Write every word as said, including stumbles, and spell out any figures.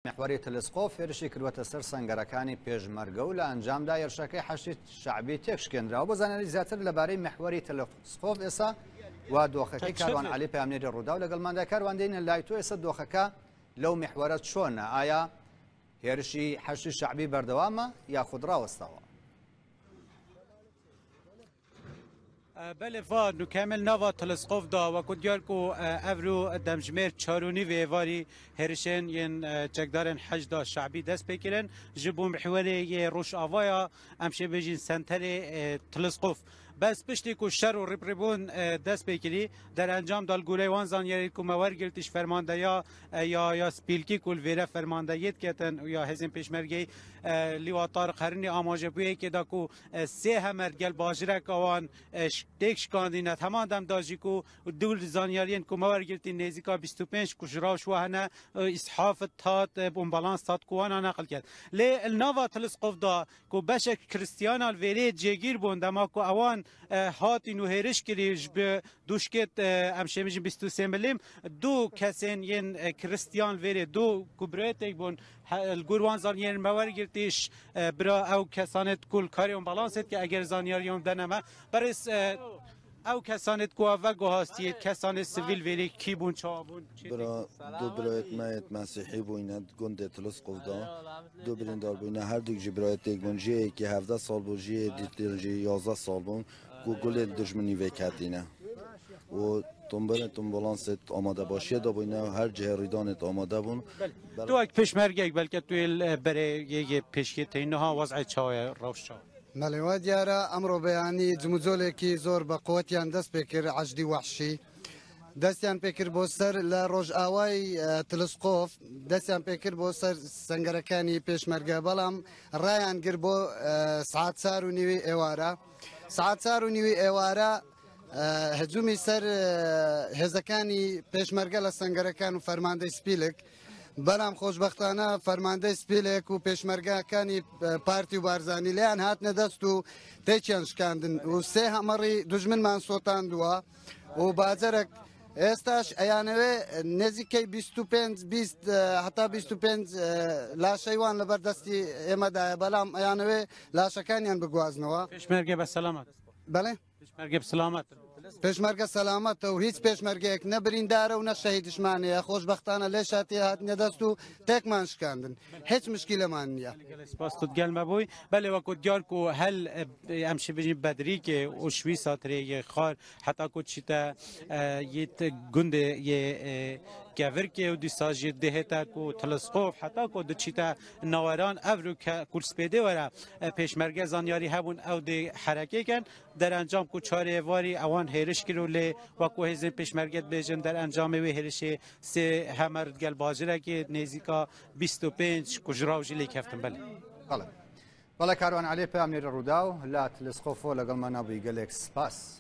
Mehwerî Telesqof هێرشی کردووەتە سەر سەنگەرەکانی پێشمەرگە و لە ئەنجامدا هێرشەکەی حەشدی شەعبی تێکشکێنرا. بۆ زانیاری زیاتر لەبارەی مەحوەری تەلەسقۆف ئێستا وا دۆخەکەی کاروان عەلی پەیامنێری ڕووداو لەگەڵماندا. کاروان، دێنە لای تۆ، ئێستا دۆخەکە لەو مەحوەرە چۆنە؟ ئایا هێرشی حەشدی شەعبی بەردەوامە یاخود ڕاوەستاوە؟ Belê va nûkemil nava Telesqof da, wekû diyar ku, e, evro demjimêr çar û nîvê êvarî hêrişên yên, e, çekdarên Heşda Şe'bî dest pê kirin. Ji bo mihwerê yê Rojavaya, em şê bêjin senterê, e, Telesqof. Bes piştî ku şer û rîbrîbûn, e, dest pê kirî, derencam da li goreyê wan zanyarî ku me wergirtî ji fermandeya, e, ya, ya Spîlkî ku li vêre fermandeyê diketin û ya hêzên pêşmergeyî, e, Lîwa Tariq Herînî amaje bûye yekê da ku e, sê hemer gel bajireka wan, e, ş-, têk şikandîne. Heman dem da jî ku dû li zanyariyên ku me wergirtî nêzîka bîst û pênc ku ji rewş we hene, e, îshaf tat, e, bombalans tat ku wana neqil ket. Lê li nava Telesqof da ku beşek Kristiyana li vêrê cêgîr bûn, dema ku ewan, e, hatîn û hêriş kirî ji bi duşkêt, e, em şê bijin bîst û sê milîm, du kesên yên, e, Kristiyan li vêrê, du ku birayetêk bûn, he, li gor wan zaniyên me wergirtîş, e, bira ew kesanêt ku li karê wan balansêt ke eger zaniyariyan bidene me. Berêz, e, ew kesanêt ku a veguhastiyêt, kesanê sivîl vêrê kî bûn, çawa bûn, çi Bira, du birayet me yêt Mesîhî bûyne, di gundê Telesqof da. Du birîndar bûyne, her duk jî birayetêk bûn. Jiyê yekê hevdeh sal bû, jiyê dîtir jî yazdeh sal bûn. Ku gulê dijminî vêketîne. Û tomberên tombolansê amade başiyê de bûne, her cihê rîdanê amade bûn. Belê. Tu wek pêşmergeyek belke tu yê li berê yê, yê pêşiyê tey niha wez'ê çawa ye, rewş çawa? Belê, we diyar e, emro beyanî cimûcolekî zor bi quwetiyan dest pê kir, Ejdî Wehşî. Destiyan pê kir bo ser li Rojavayê, e, Telesqof, destiyan pê kir bo ser sengerekanî pêşmerge, belam rayan gir bo, e, saet çar û nîvî êwara. Saet çar û nîvî êwara, e, hicûmî ser, e, hêzekanî pêşmerge li sengerekan û fermandey Spîlik. Belam xoşbextane fermandey Spîlik û pêşmergekanî, e, Partî û Barzanî lêyan hatine dest û têçiyan şikandin û sê hemerî dijminman sotandiwa û bacerek êstaş eyanewê nêzîkey bîst û pênc, bîst, e, heta bîst û pênc, e, laşey wan li ber destî ême daye, belam eyanewê laşekaniyan biguaznewa. Pêşmerge be selamet. Belê. Pêşmerge bi selamet in. Pêşmerge selamet e û hîç pêşmergeyek ne birîndar e û ne şehîd ji me heye. Xoşbextane lêşa tê hatine dest û têkman şikandin. Hiç mişkîleman niye. Gelek spas tu digel me bûy. Belê, wekû diyar ku hel, e, em şê bijîn Bedrîkê û Şwîsa tirê yê xar heta ku çîte, e, yê te gundê yê, e, Kevirkê û dîsa jî dihête ku Telesqof heta ku diçîte naweran ev rûke ku li spêdê were, e, pêşmerge zanyarî hebûn ew dê herekê ken. Derencam ku çarê êvarî ewan hêriş kir û lê wekû hêzên pêşmerge dibêjin, derencamê wê hêrişê sê hemer digel bajirekê nêzîka bîst û pênc ku ji raw jî lê keftin. Belê. Belê. Belê Karwan Elî, peyamnêrê Rûdaw li Telesqofo legal me nabûyî. Gelek spas.